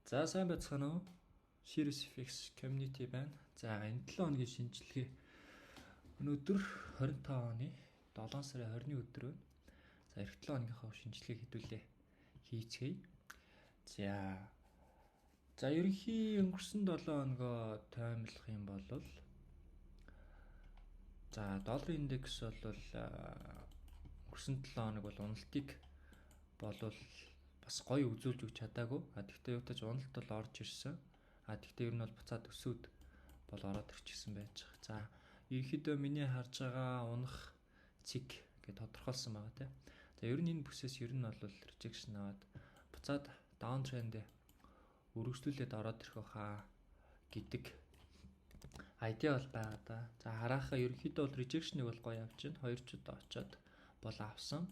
За, сайн байцгаана уу? Sirius FX Community байна. За, энэ 7 хоногийн шинжилгээ, өнөөдөр 25 оны 7 сарын 20-ны өдөр байна. За, эх 7 хоногийнхоо шинжилгээг хэдүүлээ хийцгээе. За. За, ерөнхий өнгөрсөн 7 хоногоо тоймлох юм бол, за, долларын индекс бол өнгөрсөн 7 хоног бол уналтыг болвол бас гоё үзүүлж өгч чадаагүй. А тэгтээ юутаж уналт бол орж ирсэн. А тэгтээ ер нь бол буцаад өсөөд бол ороод ирчихсэн байж байгаа. За, ерөнхийдөө миний харж байгаа унах цэг гэж тодорхойлсон байгаа, тийм. За, ер нь энэ бүсээс ер нь бол rejection аваад буцаад down trend өргөжлүүлээд ороод ирэх байхаа гэдэг idea бол байгаа да. За, харааха ерөнхийдөө бол rejection-ыг бол гоё авч байна. Хоёр ч удаа очиод бол авсан.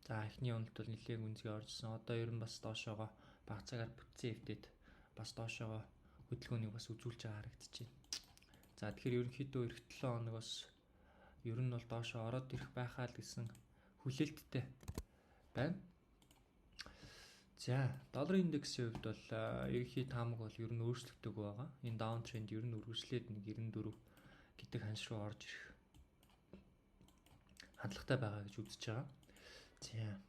За, эхний уналт бол нэлээн гүнзгий оржсон. Одоо ер нь бас доошоогоо бага цагаар бүтцэн эвдээд бас доошоогоо хөдөлгөөнийг бас үзүүлж байгаа харагдаж байна. За, тэгэхээр ерөнхийдөө эх 7 хоногоос ер нь бол доошоо ороод ирэх байхаа л гэсэн хүлээлттэй байна. За, долларын индексийн хувьд бол ерөнхий таамаг бол ер нь өөрчлөгдөг байгаа. Энэ down trend ер нь үргэлжлээд нэг 94 гэдэг ханш руу орж ирэх хандлагатай байгаа гэж үзэж байгаа. За,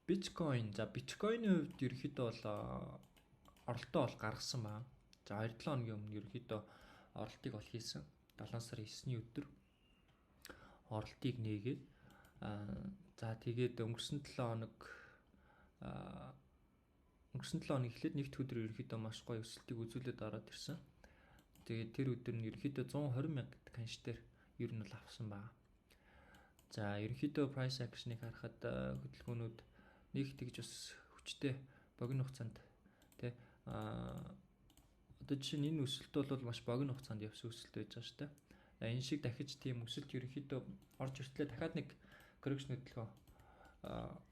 биткойн. За, биткойны хувьд ерөнхийдөө бол оролтоо бол гаргасан байна. За, 2-7 хоногийн өмнө ерөнхийдөө оролтыг бол хийсэн. 7 сарын 9-ний өдөр оролтыг нээгээд, за, тэгээд өнгөрсөн 7 хоног эхлээд нэгд өдөр ерөнхийдөө маш гоё өсөлтийг үзүүлээд ороод ирсэн. Тэгээд тэр өдөр нь ерөнхийдөө 120 мянга гэдэг ханш дээр ер нь бол авсан байна. За, ерөнхийдөө price action-ыг харахад хөдөлгөөнүүд нэг тэгж бас хүчтэй богино хугацаанд, тий, одоо жишээ нь энэ өсөлт бол маш богино хугацаанд явсан өсөлт байж байгаа шүү дээ. Энэ шиг дахиж тийм өсөлт ерөнхийдөө орж иртлээ дахиад нэг correction хөдөлгөөн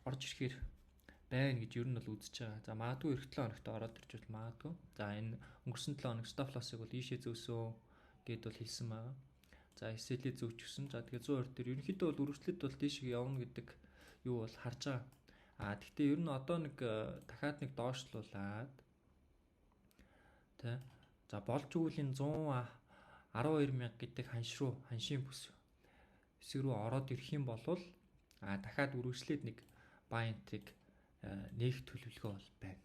орж ирэхээр байна гэж ер нь бол үзэж байгаа. За, магадгүй эх 7 хоногт ороод ирж бол магадгүй. За, энэ өнгөрсөн 7 хоног stop loss-ыг бол ийшээ зөөсөө гэд бол хэлсэн байгаа. За, SL-ийг зөөчихсөн. За, тэгээ 120 дээр ерөнхийдөө бол үргэлжлээд бол дээшээ явна гэдэг юу бол харж байгаа. А тэгтээ ер нь одоо нэг дахиад нэг доошлуулад, тэ. За, болж өгвөл энэ 112 мянга гэдэг ханш руу, ханшийн бүс хэсэг рүү ороод ирэх юм бол дахиад үргэлжлээд нэг buy entry-г нээх төлөвлөгөө бол байна.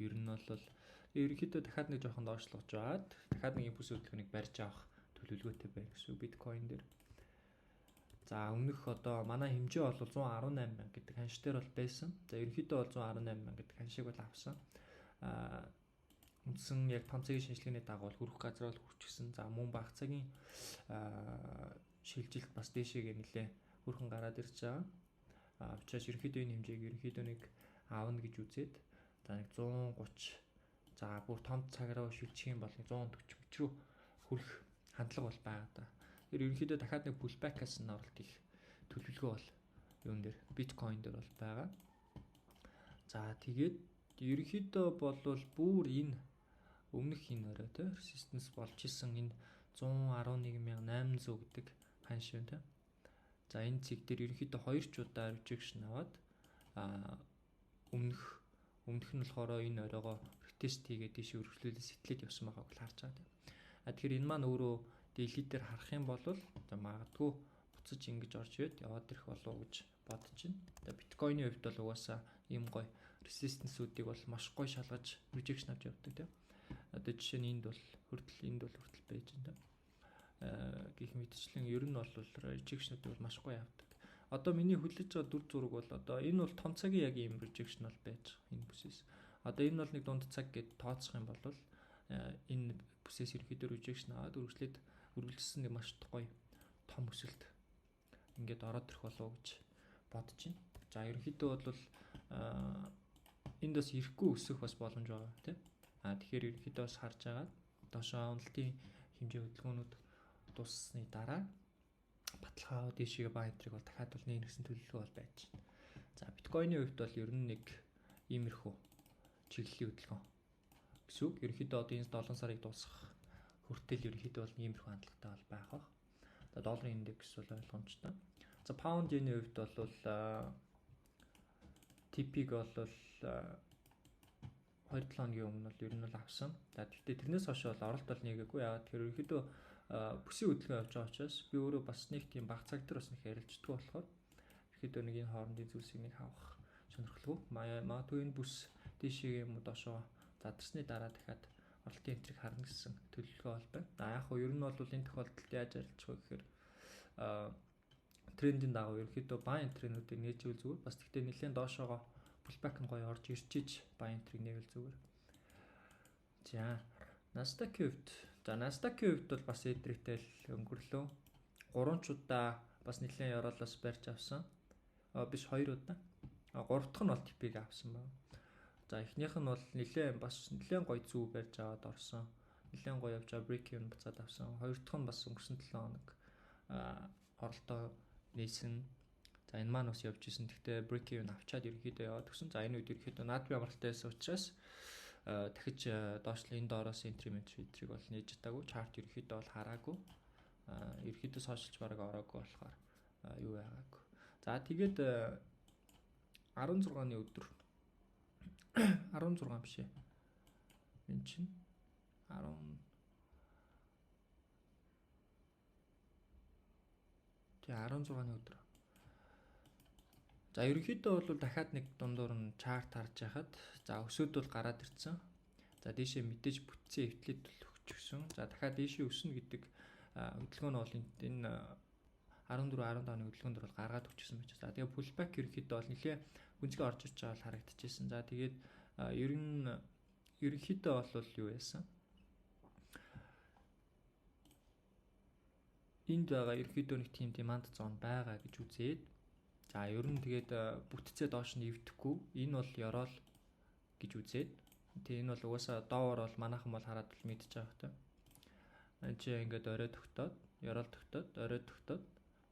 Ер нь бол ерөнхийдөө дахиад нэг жоохон доошлогож байгаад дахиад нэг импульс хөдөлгөөнийг барьж авах төлөвлөгөөтэй байна гэсэн үг биткойн дээр. За, өмнөх одоо манай хэмжээ бол 118 мянга гэдэг ханш дээр бол байсан. За, ерөнхийдөө бол 118 мянга гэдэг ханшийг бол авсан. Үндсэн яг том цагийн шинжилгээний дагуу хүрэх газар бол хүрчихсэн. За, мөн бага цагийн шилжилт бас дээшээгээ нэлээ хүрхэн гараад ирж байгаа. Учраас ерөнхийдөө энэ хэмжээг ерөнхийдөө нэг аавна гэж үзээд, за, нэг 130, за, бүр том цаг руу шилжих юм бол нэг 140 рүү хүрэх хандлага бол байгаа да. Тэр ерөнхийдөө дахиад нэг pullback-аас нь оролт их төлөвлөгөө бол юун дээр, биткойн дээр бол байгаа. За, тэгээд ерөнхийдөө болвол бүр энэ өмнөх энэ орой, те, resistance болж исэн энэ 111,800 гэдэг ханш байна, те. За, энэ цэг дээр ерөнхийдөө хоёр ч удаа rejection аваад, өмнөх нь болохоор энэ оройгоо retest хийгээд тийш өргөжлүүлээ сэтлээд явсан байгааг бол харж байгаа, тийм. А тэгэхээр энэ маань өөрөө daily дээр харах юм бол, за, магадгүй буцаж ингэж орж ирээд яваад ирэх болов уу гэж бодож байна. За, биткойны хувьд бол угаасаа ийм гоё resistance-үүдийг бол маш гоё шалгаж rejection авч явдаг, тийм. Одоо жишээ нь энд бол хүртэл, энд бол хүртэл байж байна, тийм. Гэх мэтчлэн ер нь бол rejection-уудыг бол маш гоё авдаг. Одоо миний хүлээж байгаа дүр зураг бол одоо энэ бол том цагийн яг ийм rejection бол байж байгаа энэ бүсээс. Одоо энэ бол нэг дунд цаг гэд тооцох юм бол энэ бүсээс ерөнхийдөө rejection аваад үргэлжлээд үргэлжилсэн нэг маш гоё том өсөлт ингээд ороод ирэх болов уу гэж бодож байна. За, ерөнхийдөө бол энд бас ирэхгүй өсөх бас боломж байгаа, тийм. А тэгэхээр ерөнхийдөө бас харж байгаа доошоо уналтын хэмжээ хөдөлгөөнүүд дууссаны дараа баталгаа дээшээ buy entry-г бол дахиад бол нээх гэсэн төлөвлөгөө бол байж байна. За, биткойны хувьд бол ер нь нэг иймэрхүү чиглэлийн хөдөлгөөн гэсэн үг. Ерөнхийдөө одоо энэ 7 сарыг дуусгах хүртэл ерөнхийдөө бол иймэрхүү хандлагатай бол байх бах. За, долларын индекс бол ойлгомжтой. За, паунд йений хувьд бол TP-г бол 2-7 хоногийн өмнө бол ер нь бол авсан. За, гэхдээ тэрнээс хойш бол оролт бол нэгээгүй. Яагаад тэгэхээр ерөнхийдөө бүсийн хөдөлгөөн явж байгаа учраас би өөрөө бас нэг тийм бага цаг дээр бас нэг ярилцдаг болохоор ерөнхийдөө нэг энэ хоорондын зүйлсийг нэг авах сонирхолгүй. Магадгүй энэ бүс дээшээ юм уу доошоо задарсны дараа дахиад оролтын entry г харна гэсэн төлөвлөгөө бол байна. А яг хөө ер нь бол энэ тохиолдолд яаж арилжах вэ гэхээр трендийн дагуу ерөнхийдөө buy entry нүүдийг нээж ивэл зүгээр. Бас тэгтээ нэлээд доошоогоо pullback нь гоё орж ирчиж buy entry г нээвэл зүгээр. За, Nasdaq-ийн хувьд, за, Nasdaq-ийн хувьд бол бас entry тэй л өнгөрлөө. Гурван ч удаа бас нэлээд ёроолоос барьж авсан. А биш, хоёр удаа. А гурав дахь нь бол TP г авсан байна. За, эхнийх нь бол нэлээд бас нэлээд гоё зүү барьж аваад орсон. Нэлээд гоё явж байгаа, break even буцаад авсан. Хоёр дахь нь бас өнгөрсөн 7 хоног оролтоо нээсэн. За, энэ маань бас явж исэн. Гэхдээ break even авчаад ерөнхийдөө яваад өгсөн. За, энэ үед ерөнхийдөө наадмын амралтай байсан учраас дахиж доошлоо энэ доороос entry entry г бол нээж чадаагүй. Chart ерөнхийдөө бол хараагүй. Ерөнхийдөө social ч бараг ороогүй болохоор юу байгаагүй. За, тэгээд 16-ны өдөр, 16 биш ээ. Энэ чинь 10, тий, 16-ны өдөр. За, ерөнхийдөө бол дахиад нэг дундуур нь chart харж байхад, за, өсөөд бол гараад ирсэн. За, дээшээ мэдээж бүтцэн эвтлээд өгчихсөн. За, дахиад дээшээ өснө гэдэг хөдөлгөөн нь бол энэ 14 15-ны хөдөлгөөн дээр бол гаргаад өгчихсэн байж. За, тэгээ pullback ерөнхийдөө бол нэлээ гүнзгий орж ирж байгаа бол харагдчихсэн. За, тэгээд ер нь ерөнхийдөө бол юу яасан? Энд байгаа ерөнхийдөө нэг тийм demand zone байгаа гэж үзээд, за, ер нь тэгээд бүтцээ доош нь эвдэхгүй, энэ бол ёроол гэж үзээд, тэгээ энэ бол угаасаа доовор бол манайхан бол хараад бол мэдчихэж байгаа хэрэг. Энд чи ингээд орой тогтоод, ёроол тогтоод, орой тогтоод,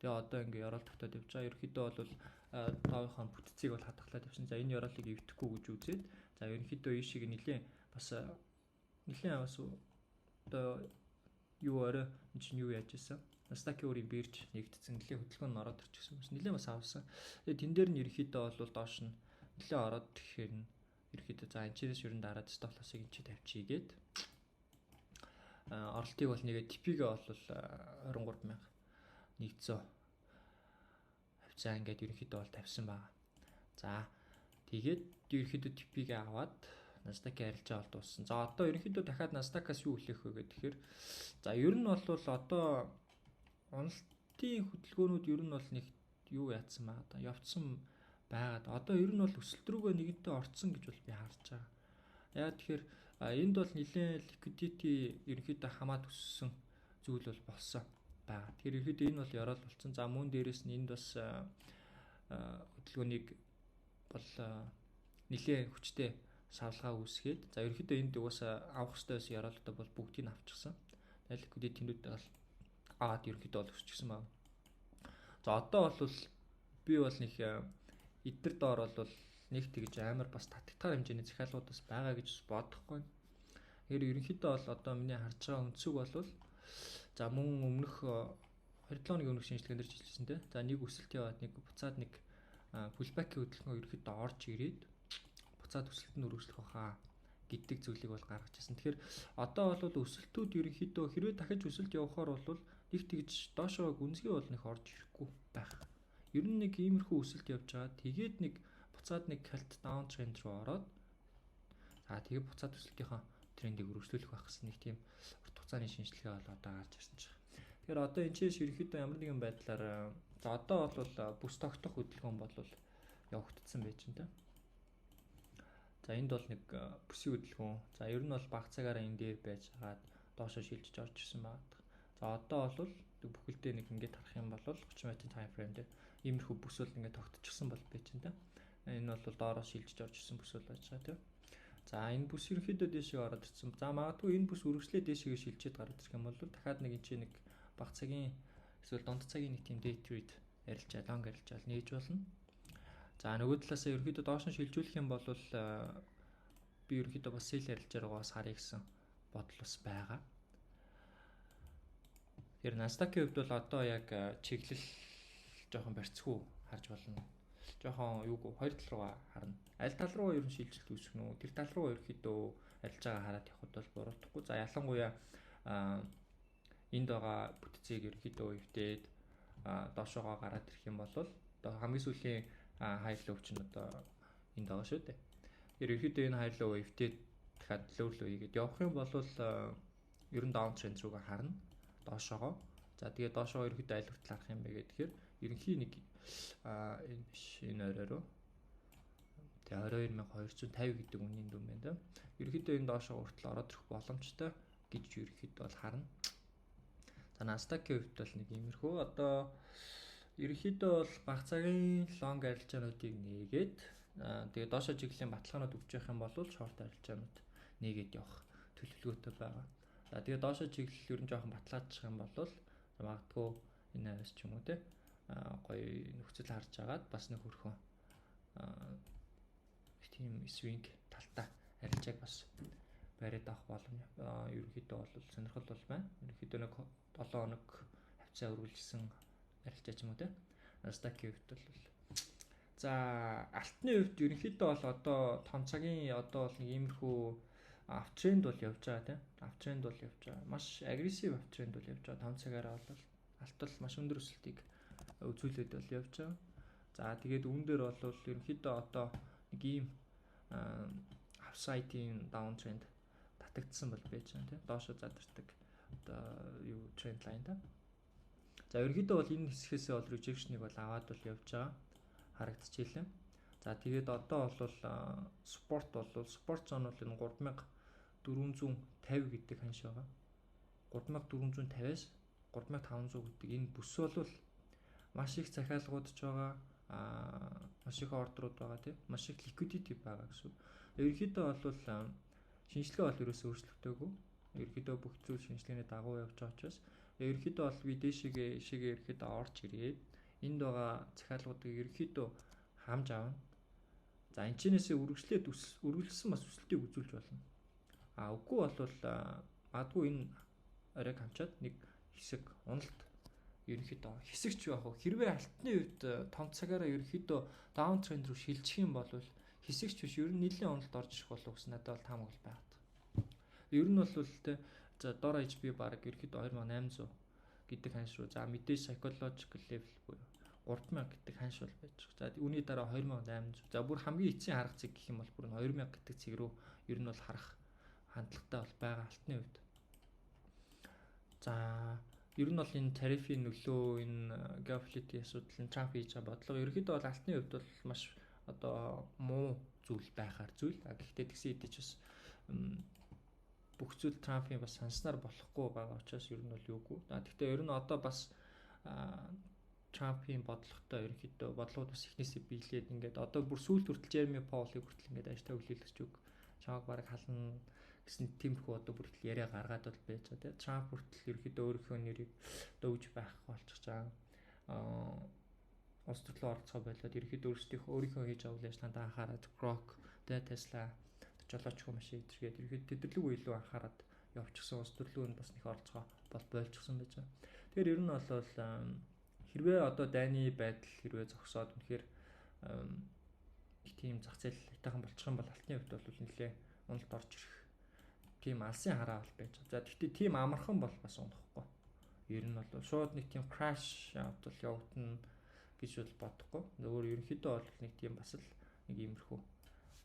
тэгээ одоо ингээд ёроол тогтоод явж байгаа. Ерөнхийдөө бол доовынхаа бүтцийг бол хадгалаад явсан. За, энэ ёроолыг эвдэхгүй гэж үзээд, за, ерөнхийдөө ийшийг нэлээд бас нэлээд бас одоо юу орой энэ чинь юу яаж исэн? Nasdaq-ийн өөрийн бирж нэгдсэн, нэлээд хөдөлгөөн нь ороод ирчихсэн бас нэлээд бас авсан. Тэгээ тэн дээр нь ерөнхийдөө бол доош нь нэлээд ороод ирэхээр нь ерөнхийдөө, за, энэ чирээс ер нь дараад stop loss ыг энэ чи тавьчихъя гээд оролтыг бол нэгэ TP-гээ бол 23,100 хавцаа ингээд ерөнхийдөө бол тавьсан байгаа. За, тэгээд ерөнхийдөө TP-гээ аваад Nasdaq-ийн арилжаа бол дууссан. За, одоо ерөнхийдөө дахиад Nasdaq-аас юу хүлээх вэ гэхээр, за, ер нь бол одоо уналтын хөдөлгөөнүүд ер нь бол нэг юу яатсан байгаа да, явцсан байгаад одоо ер нь бол өсөлт рүүгээ нэгэнтээ орцсон гэж бол би харж байгаа. Яг тэгэхээр энд бол нэлээд liquidity ерөнхийдөө хамаад өссөн зүйл бол болсон байгаа. Тэгэхээр ерөнхийдөө энэ бол ёроол болсон. За, мөн дээрэс нь энд бас хөдөлгөөнийг бол нэлээд хүчтэй савлгаа үүсгээд, за, ерөнхийдөө энд угаасаа авах хэрэгтэй байсан ёроолуудаа бол бүгдийг нь авчихсан. Liquidity-нүүд бол аваад ерөнхийдөө бол өсчихсэн байна. За, одоо бол би бол нэг эдгээр доор бол нэг тэгж амар бас татагтахаар хэмжээний захиалгууд бас байгаа гэж бодохгүй. Тэгэхээр ерөнхийдөө бол одоо миний харж байгаа өнцөг бол, за, мөн өмнөх 27 хоногийн өмнөх шинжилгээнд дэр жилсэн те. За, нэг өсөлт яваад нэг буцаад нэг pullback-ийн хөдөлгөөн ерөнхийдөө орж ирээд буцаад өсөлт нь өргөжлөх байхаа гэдэг зүйлийг бол гаргаж ирсэн. Тэгэхээр одоо бол өсөлтүүд ерөнхийдөө хэрвээ дахиж өсөлт явахаар бол нэг тэгж доошоо гүнзгий бол нэг орж ирэхгүй байх. Ер нь нэг иймэрхүү өсөлт явж байгаа. Тэгээд нэг буцаад нэг хальт down trend руу ороод, за, тэгээд буцаад өсөлтийнхөө трендийг өргөжлүүлэх байх гэсэн нэг тийм урт хугацааны шинжилгээ бол одоо гарч ирсэн чинь. Тэгэхээр одоо энэ чинь ерөнхийдөө ямар нэгэн байдлаар, за, одоо бол бүс тогтох хөдөлгөөн бол явагдсан байж байна та. За, энд бол нэг бүсийн хөдөлгөөн. За, ер нь бол бага цагаараа энэ дээр байж хагаад доошо шилжиж орж ирсэн байна. За, одоо бол бүхэлдээ нэг ингээд харах юм бол 30 минутын time frame дээр иймэрхүү бүс бол ингээд тогтчихсон бол байж байна та. Энэ бол доороо шилжиж орж ирсэн бүс бол байж байгаа тийм. За, энэ бүс ерөнхийдөө дээшээ ороод ирсэн. За, магадгүй энэ бүс үргэлжлээ дээшээгээ шилжээд гараад ирэх юм бол дахиад нэг энэ чинь нэг бага цагийн эсвэл дунд цагийн нэг тийм day trade арилжаа, long арилжаа нээж болно. За, нөгөө талаасаа ерөнхийдөө доош нь шилжүүлэх юм бол би ерөнхийдөө бас sell арилжаа бас харъя гэсэн бодол бас байгаа. Тэгэхээр Nasdaq-ийн хувьд бол одоо яг чиглэл жоохон барьцгүй харж болно. жоохон юуг хоёр тал руугаа харна. Аль тал руу ер нь шилжилт үүсгэх нь үү? Тэр тал руу ерөөхдөө арилжаагаа хараад явхад бол буруутахгүй. За, ялангуяа энд байгаа бүтцийг ерөөхдөө эвдээд доошоогоо гараад ирэх юм бол одоо хамгийн сүүлийн high low чинь одоо энд байгаа шүү дээ. Ерөөхдөө энэ high low эвдээд дахиад low low хийгээд явах юм бол ер нь down trend рүүгээ харна. Доошоогоо. За, тэгээ доошоогоо ерөөхдөө аль хүртэл харах юм бэ гэхээр ерөнхий нэг энэ биш, энэ орой руу. Тэгээ 22,250 гэдэг үнийн дүн байна да. Ерөнхийдөө энэ доошоо хүртэл ороод ирэх боломжтой гэж ерөнхийдөө бол харна. За, Nasdaq-ийн хувьд бол нэг иймэрхүү, одоо ерөнхийдөө бол бага цагийн long арилжаануудыг нээгээд, тэгээ доошоо чиглэлийн баталгаанууд өгч явах юм бол short арилжаанууд нээгээд явах төлөвлөгөөтэй байгаа. За, тэгээ доошоо чиглэл ер нь жоохон баталгаажчих юм бол магадгүй энэ аваас ч юм уу те гоё нөхцөл харж агаад бас нэг хөрхөн тийм swing талтаа арилжааг бас бариад авах боломж ерөнхийдөө бол сонирхол бол байна. Ерөнхийдөө нэг 7 хоног хавцаа өргөлжсөн арилжаа ч юм уу те. Nasdaq-ийн хувьд бол, за, алтны хувьд ерөнхийдөө бол одоо том цагийн одоо бол нэг иймэрхүү uptrend бол явж байгаа тийм. Uptrend бол явж байгаа. Маш aggressive uptrend бол явж байгаа. Том цагаараа бол алт бол маш өндөр өсөлтийг үзүүлээд бол явж байгаа. За, тэгээд үүн дээр бол ерөнхийдөө одоо нэг ийм upside-ийн downtrend татагдсан бол байж байгаа тийм. Доошо задардаг одоо юу trend line та. За, ерөнхийдөө бол энэ хэсгээсээ бол rejection-ыг бол аваад бол явж байгаа харагдчихлаа. За, тэгээд одоо бол support бол support zone бол энэ 3450 гэдэг ханш байгаа. 3450-аас 3500 гэдэг энэ бүс бол маш их захиалгууд ч байгаа, маш их order ууд байгаа тийм, маш их liquidity байгаа гэсэн. Ерөнхийдөө бол шинжилгээ бол ерөөсөө өөрчлөгдөөгүй. Ерөнхийдөө бүх зүйл шинжилгээний дагуу явж байгаа учраас ерөнхийдөө бол би дээшээгээ ишээгээ ерөнхийдөө орж ирээд энд байгаа захиалгуудыг ерөнхийдөө хамж авна. За, энэ чинээсээ үргэлжлээд үргэлжлсэн бас өсөлтийг үзүүлж болно. А үгүй бол магадгүй энэ оройг хамчаад нэг хэсэг уналт ерөнхийдөө хэсэг ч яг хэрвээ алтны хувьд том цагаараа ерөнхийдөө down trend руу шилжих юм бол хэсэг ч биш, ер нь нэлийн уналт орж ирэх болов гэсэн надад бол таамаглал байгаад. Ер нь бол те, за, дор хаяж би баг ерөнхийдөө 2800 гэдэг ханш руу, за, мэдээж psychological level буюу 3000 гэдэг ханш бол байж байгаа. За, үүний дараа 2800. За, бүр хамгийн эцсийн харах цэг гэх юм бол бүр 2000 гэдэг цэг рүү ер нь бол харах хандлагатай бол байгаа алтны хувьд. За, ер нь бол энэ тарифын нөлөө, энэ геополитикийн асуудал нь, Трамп хийж байгаа бодлого ерөнхийдөө бол алтны хувьд бол маш одоо муу зүйл байхаар зүйл. А гэхдээ тэгсэн хэдий ч бас бүх зүйл Трампын бас санснаар болохгүй байгаа учраас ер нь бол юугүй. А гэхдээ ер нь одоо бас Трампын бодлоготой ерөнхийдөө бодлогод бас эхнээсээ биелээд ингээд одоо бүр сүүлд хүртэл Жереми Паулыг хүртэл ингээд ажтай хүлээлгэж үг чамайг бараг хална гэсэн тиймэрхүү одоо бүртэл яриа гаргаад бол байж байгаа тийм. Трамп хүртэл ерөнхийдөө өөрийнхөө нэрийг дөвж байх болчихж байгаа. Улс төрлөө оролцоо болоод ерөнхийдөө өөрсдийнхөө өөрийнхөө хийж байгаа үйл ажиллагаанд анхаарат Grok, тэ, Tesla жолоочгүй машин идэргээд ерөнхийдөө тэдэрлэг илүү анхаарат явчихсан, улс төрлөө нь бас нэг оролцоо бол болчихсон байж байгаа. Тэгэхээр ер нь бол хэрвээ одоо дайны байдал хэрвээ зогсоод үнэхээр тийм зах зээл айтайхан болчих юм бол алтны хувьд бол нэлээ уналт орж ирэх тийм алсын хараа бол байж байгаа. За, гэхдээ тийм амархан бол бас унахгүй. Ер нь бол шууд нэг тийм crash бол явагдана гэж бол бодохгүй. Нөгөө ерөнхийдөө бол нэг тийм бас л нэг иймэрхүү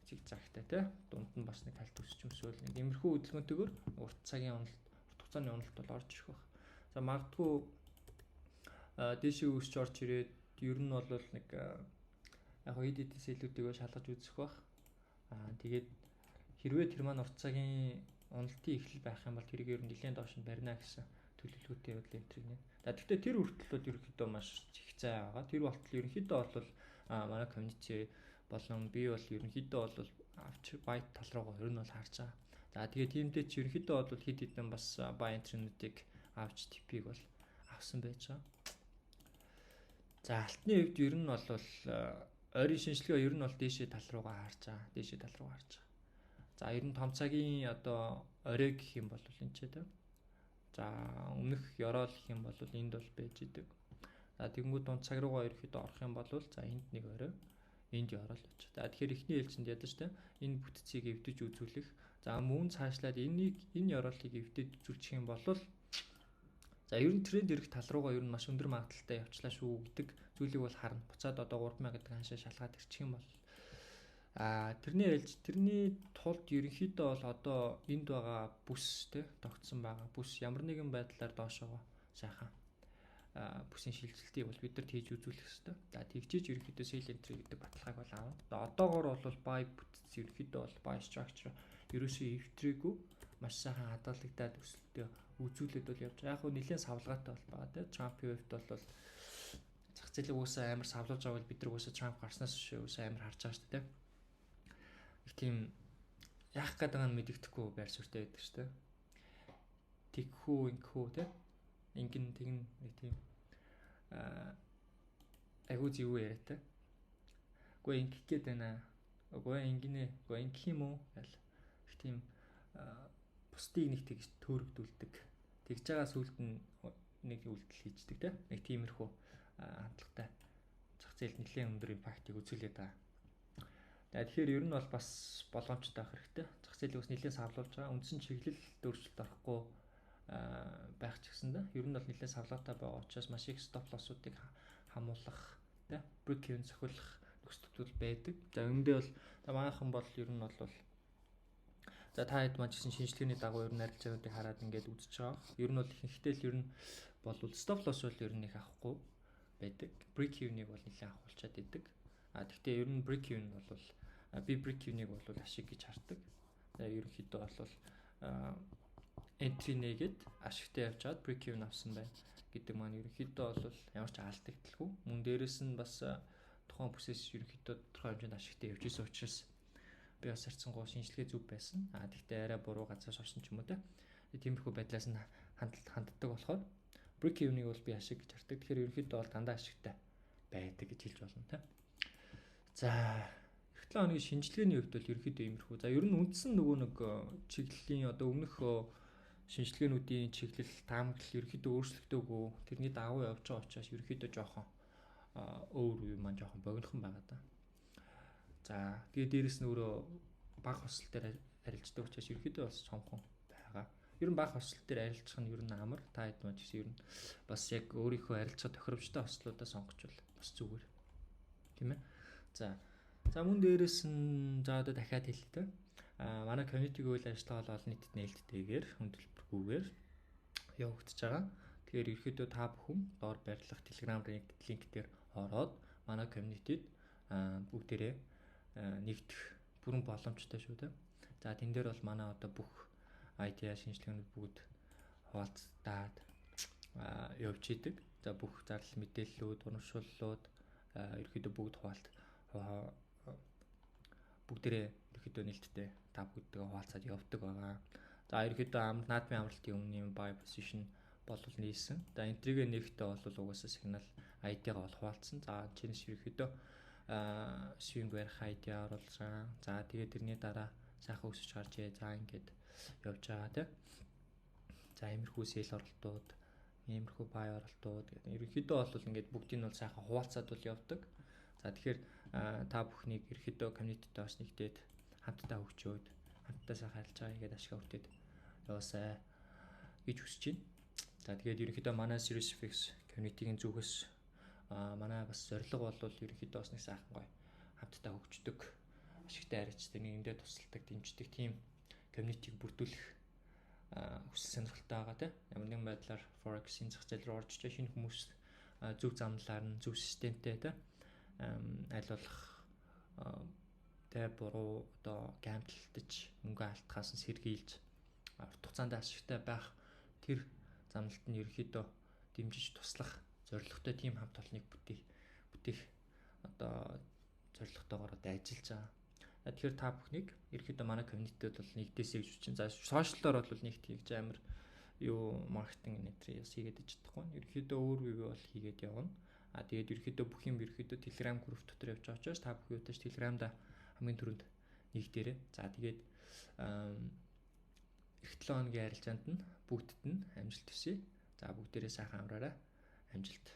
зиг загтай тий дунд нь бас нэг хальт өсч өмсөөл нэг иймэрхүү хөдөлгөөнтэйгээр урт цагийн уналт, урт хугацааны уналт бол орж ирэх байх. За, магадгүй дээшээ өсч орж ирээд ер нь бол нэг яг хоо хэд хэдэн sell үүдийг шалгаж үзэх байх. Аа, тэгээд хэрвээ тэр маань урт цагийн уналтын эхлэл байх юм бол тэрийг ер нь нэлээд доош нь барина гэсэн төлөвлөгөөтэй бол entry нэ. За, гэхдээ тэр хүртэл бол ерөнхийдөө маш их зай байгаа. Тэр болтол ерөнхийдөө бол манай community болон би бол ерөнхийдөө бол авч buy тал руугаа ер нь бол харж байгаа. За, тэгээд тиймдээ чи ерөнхийдөө бол хэд хэдэн бас buy entry-нүүдийг авч TP-г бол авсан байж байгаа. За, алтны хувьд ер нь бол ойрын шинжилгээ ер нь бол дээшээ тал руугаа харж байгаа. Дээшээ тал руу харж байгаа. За, ер нь том цагийн одоо орой гэх юм бол энэ ч тийм. За, өмнөх ёроол гэх юм бол энд бол байж идэг. За, тэгэнгүүт дунд цаг руугаа ерөөхдөө орох юм бол за, энд нэг орой, энд ёроол байж. За, тэгэхээр эхний ээлжинд ядаж те энэ бүтцийг эвдэж үзүүлэх. За, мөн цаашлаад энийг, энэ ёроолыг эвдээд үзүүлчих юм бол за, ер нь тренд ирэх тал руугаа ер нь маш өндөр магадлалтай явчлаа шүү гэдэг зүйлийг бол харна. Буцаад одоо 3000 гэдэг ханшаа шалгаад ирчих юм бол тэрний ээлж, тэрний тулд ерөнхийдөө бол одоо энд байгаа бүс те тогтсон байгаа бүс ямар нэгэн байдлаар доошоогоо сайхан бүсийн шилжилтийг бол бид нарт хийж үзүүлэх ёстой. За, тэгжээж ерөнхийдөө sell entry гэдэг баталгааг бол авна. Одоогор бол buy бүтц, ерөнхийдөө бол buy structure ерөөсөө эвтрээгүй, маш сайхан хадгалагдаад өсөлтөө үзүүлээд бол явж байгаа. Яг хөө нэлээд савлгаатай бол байгаа те. Трампын хувьд бол зах зээлийг уусаа амар савлуулж байгааг бид нар уусаа Трамп гарснаас хойш уусаа амар харж байгаа шүү дээ. Их тийм яах гээд байгаа нь мэдэгдэхгүй байр суурьтай байдаг шүү дээ. Тэгхүү, ингэхүү те. Ингэн тэгнэ, нэг тийм айгуу зэвүү яриатай. Үгүй, ингэх гээд байна. Үгүй, ингэнэ. Үгүй, ингэх юм уу? Гэл их тийм бусдыг нэг тэгж төөрөгдүүлдэг. Тэгж байгаа сүлд нь нэг үйлдэл хийждэг те. Нэг тиймэрхүү хандлагатай зах зээл нэлээд өндөр impact ыг үзүүлээд байгаа. Тэгэхээр ер нь бол бас болгоомжтой байх хэрэгтэй. Зах зээлийг бас нэлээд савлуулж байгаа. Үндсэн чиглэл өөрчлөлт орохгүй байх ч гэсэн дээ. Ер нь бол нэлээд савлаатай байгаа учраас маш их stop loss уудыг хамуулах тэ break even цохиулах нөхцөл байдаг. За, үүндээ бол манайхан бол ер нь бол за, та хэд маань ч гэсэн шинжилгээний дагуу ер нь арилжаануудыг хараад ингээд үзэж байгаа. Ер нь бол ихэнхдээ л ер нь бол stop loss бол ер нь их авахгүй байдаг. Break even-ыг бол нэлээд авахулчаад идэг. А тэгтээ ер нь break even бол би break even-ыг бол ашиг гэж хардаг. За, ерөнхийдөө бол entry нээгээд ашигтай явж чад break even авсан байна гэдэг маань ерөнхийдөө бол ямар ч алдагдaltaгүй. Мөн дээрэс нь бас тухайн бүсээс ерөнхийдөө тодорхой хэмжээнд ашигтай явж исэн учраас би бас харьцангуй шинжилгээ зөв байсан. А тэгтээ арай буруу газар орсон ч юм уу те. Тиймэрхүү байдлаас нь хандалт ханддаг болохоор break even-ыг бол би ашиг гэж хардаг. Тэгэхээр ерөнхийдөө бол дандаа ашигтай байдаг гэж хэлж болно те. За, эх 7 хоногийн шинжилгээний хувьд бол ерөнхийдөө иймэрхүү. За, ер нь үндсэн нөгөө нэг чиглэлийн одоо өмнөх шинжилгээнүүдийн чиглэл, таамаглал ерөнхийдөө өөрчлөгдөөгүй. Тэрний дагуу явж байгаа учраас ерөнхийдөө жоохон өөр үе маань жоохон богинохон байгаа да. За, тэгээ дээрэс нь өөрөө бага хосол дээр арилждаг учраас ерөнхийдөө бас цомхон байгаа. Ер нь бага хосол дээр арилжах нь ер нь амар. Та хэд маань ч гэсэн ер нь бас яг өөрийнхөө арилжах тохиромжтой хослуудаа сонгочвол бас зүгээр. Тийм ээ. За. За, мөн дээрэс нь за, одоо дахиад хэлье те. А манай community-г үйл ажиллагаа бол олон нийтэд нээлттэйгээр, хүндэтгэхгүйгээр явагдаж байгаа. Тэгэхээр ерөөхдөө та бүхэн доор байрлах Telegram link дээр ороод манай community-д бүгдээрээ нэгдэх бүрэн боломжтой шүү дээ. За, тэн дээр бол манай одоо бүх idea, шинжилгээнүүд бүгд хуваалцдаад явж идэг. За, бүх зарлал мэдээллүүд, урамшууллууд ерөөхдөө бүгд хуваалт бүгдээрээ ерөөхдөө нээлттэй та бүгдтэйгээ хуваалцаад явдаг байгаа. За, ерөөхдөө наадмын амралтын өмнө buy position бол нээсэн. За, entry гээ нээхдээ бол угаасаа сигнал ID-гаа бол хуваалцсан. За, чинээс ерөөхдөө swing барих idea оруулсан. За, тэгээд тэрний дараа сайхан өсөж гарчээ. За, ингээд явж байгаа тийм. За, иймэрхүү sell оролтууд, иймэрхүү buy оролтууд гэдэг. Ерөнхийдөө бол ингээд бүгдийг нь бол сайхан хуваалцаад бол явдаг. За, тэгэхээр та бүхнийг ерөнхийдөө community-тэй бас нэгдээд, хамтдаа хөгжөөд, хамтдаа сайхан харилцаа хийгээд ашиг хүртээд яваасай гэж хүсэж байна. За, тэгээд ерөнхийдөө манай Series FX community-гийн зүгээс манай бас зорилго бол ерөнхийдөө бас нэг сайхан гоё хамтдаа хөгждөг, ашигтай арилждаг, нийгэмдээ тусалдаг, дэмждэг тийм community-г бүрдүүлэх хүсэл сонирхолтой байгаа тийм. Ямар нэгэн байдлаар forex-ийн зах зээл рүү орж иж шинэ хүмүүс зөв замлаар нь, зөв системтэй тийм, аль болох тэ буруу одоо gamble даж мөнгө алдахаас нь сэргийлж, урт хугацаанд ашигтай байх тэр замналт нь ерөнхийдөө дэмжиж туслах зорилготой тийм хамт олныг бүтээх одоо зорилготойгоор одоо ажиллаж байгаа. Тэгэхээр та бүхнийг ерөнхийдөө манай community-д бол нэгдээсэй гэж хүчин. За, social оор бол нэг тэгж амар юу маркетинг нэтри бас хийгээд иж чадахгүй. Ерөнхийдөө өөр үе бол хийгээд явна. А тэгээд ерөнхийдөө бүх юм ерөнхийдөө Telegram group дотор явж байгаа учраас та бүхэн юутаж Telegram-да хамгийн түрүүнд нэгдээрэй. За, тэгээд эх 7 хоногийн арилжаанд нь бүгдд нь амжилт хүсье. За, бүгдээрээ сайхан амраарай. Амжилт.